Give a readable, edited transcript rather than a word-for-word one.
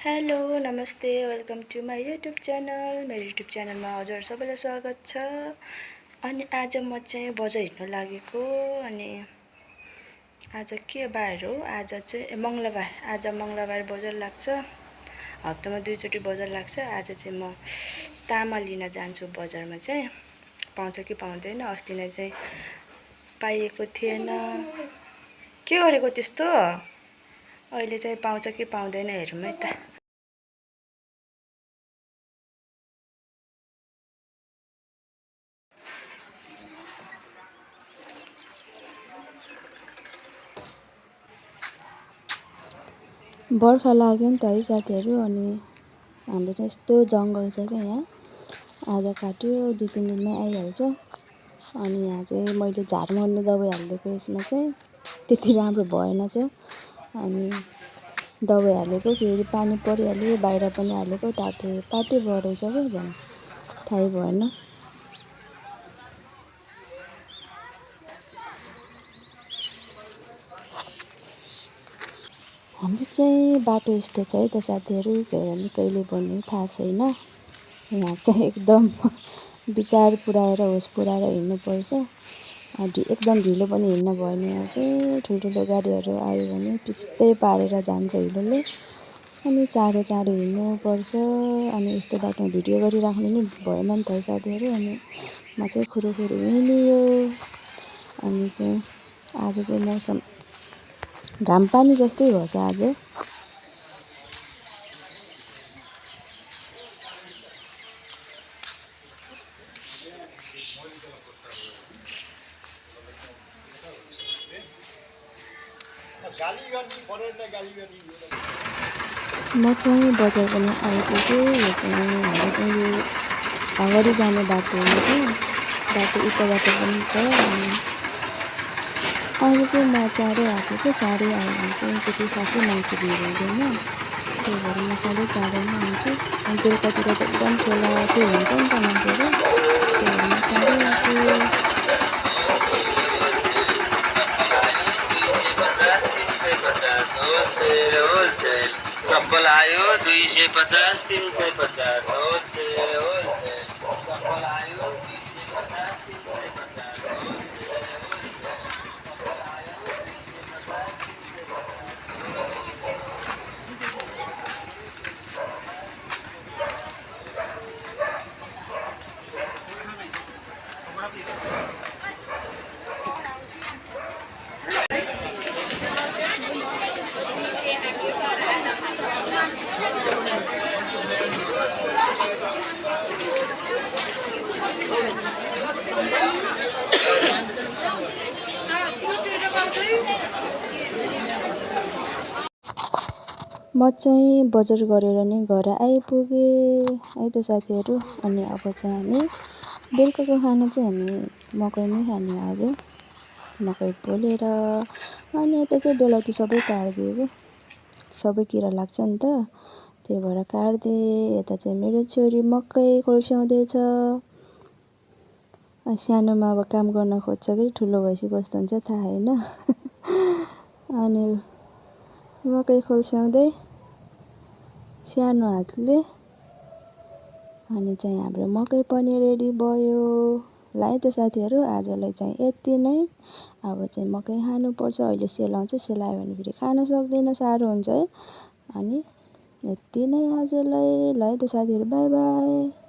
Hello नमस्ते welcome to my YouTube channel. मेरो YouTube च्यानलमा हजुर सबैलाई स्वागत छ। अनि आज म चाहिँ बजार हिँड्न लागेको। अनि आज के बार हो? आज चाहिँ मङ्गलबार। आज मङ्गलबार बजार लाग्छ। हप्तामा 2 चोटि बजार लाग्छ। आज चाहिँ म तामा लिन जान्छु बजारमा। चाहिँ पाउँछ कि पाउँदैन, अस्ति नै चाहिँ पाइएको थिएन। के गरेको त्यस्तो? अहिले चाहिँ पाउँछ कि पाउँदैन हेरौँ है त। बर्खा लाग्यो नि त है साथीहरू। अनि हाम्रो चाहिँ यस्तो जङ्गल छ क्या यहाँ। आज काट्यो 2-3 दिनमै आइहाल्छ। अनि यहाँ चाहिँ मैले झार मर्ने दबाई हालिदिएको, यसमा चाहिँ त्यति राम्रो भएन छ। अनि दबाई हालेको फेरि पानी परिहाल्यो, बाहिर पनि हालेको, पाटे बढेछ क्या झन् थाहै भएन। हाम्रो चाहिँ बाटो यस्तो छ है त साथीहरू, कहिले बन्ने थाहा छैन। यहाँ चाहिँ एकदम विचार पुऱ्याएर होस पुऱ्याएर हिँड्नुपर्छ। एकदम ढिलो पनि हिँड्न भएन। यहाँ चाहिँ ठुल्ठुलो गाडीहरू आयो भने पिच्दै पारेर जान्छ हिलोले। अनि चाँडो हिँड्नुपर्छ। अनि यस्तो बाटोमा भिडियो गरिराख्नु नि भएन नि त है साथीहरू। अनि म चाहिँ खुरुखुरु हिँडियो। अनि चाहिँ आज चाहिँ मौसम घाम पानी जस्तै भएछ आज। म चाहिँ बजार पनि आइपुगेँ। यो चाहिँ हाम्रो चाहिँ यो अगाडि जाने बाटो हो। चाहिँ बाटो उता बाटो पनि छ। अनि अहिले चाहिँ म चाँडै आएको कि चाँडै आयो भने चाहिँ त्यति खासै मान्छे भिड हुँदैन। त्यही भएर म सधैँ चाँडै नै आउँछु। अनि बेलुकातिर त एकदम ठेलाकै हुन्छ नि त मान्छेहरू। त्यही भएर म चाँडै आएको। चप्पल आयो 250 350 होलसेल चप्पल आयो 250 350 म चाहिँ बजार गरेर नै घर आइपुगेँ है त साथीहरू। अनि अब चाहिँ हामी बेलुकाको खाना चाहिँ हामी मकै नै खाने आज। मकै पोलेर अनि यता चाहिँ बेलाउती सबै काटिदियो कि सबै किरा लाग्छ नि त, त्यही भएर काटिदिएँ। यता चाहिँ मेरो छोरी मकै खोल्साउँदैछ। सानोमा अब काम गर्न खोज्छ कि ठुलो भएपछि कस्तो हुन्छ थाहा होइन। अनि मकै खोल्साउँदै सानो हातले। अनि चाहिँ हाम्रो मकै पनि रेडी भयो। ल है त साथीहरू, आजलाई चाहिँ यति नै। अब चाहिँ मकै खानुपर्छ। अहिले सेलाउँछ, सेलायो भने फेरि खान सक्दैन, साह्रो हुन्छ है। अनि यति नै आजलाई। ल है त साथीहरू, बाई बाई।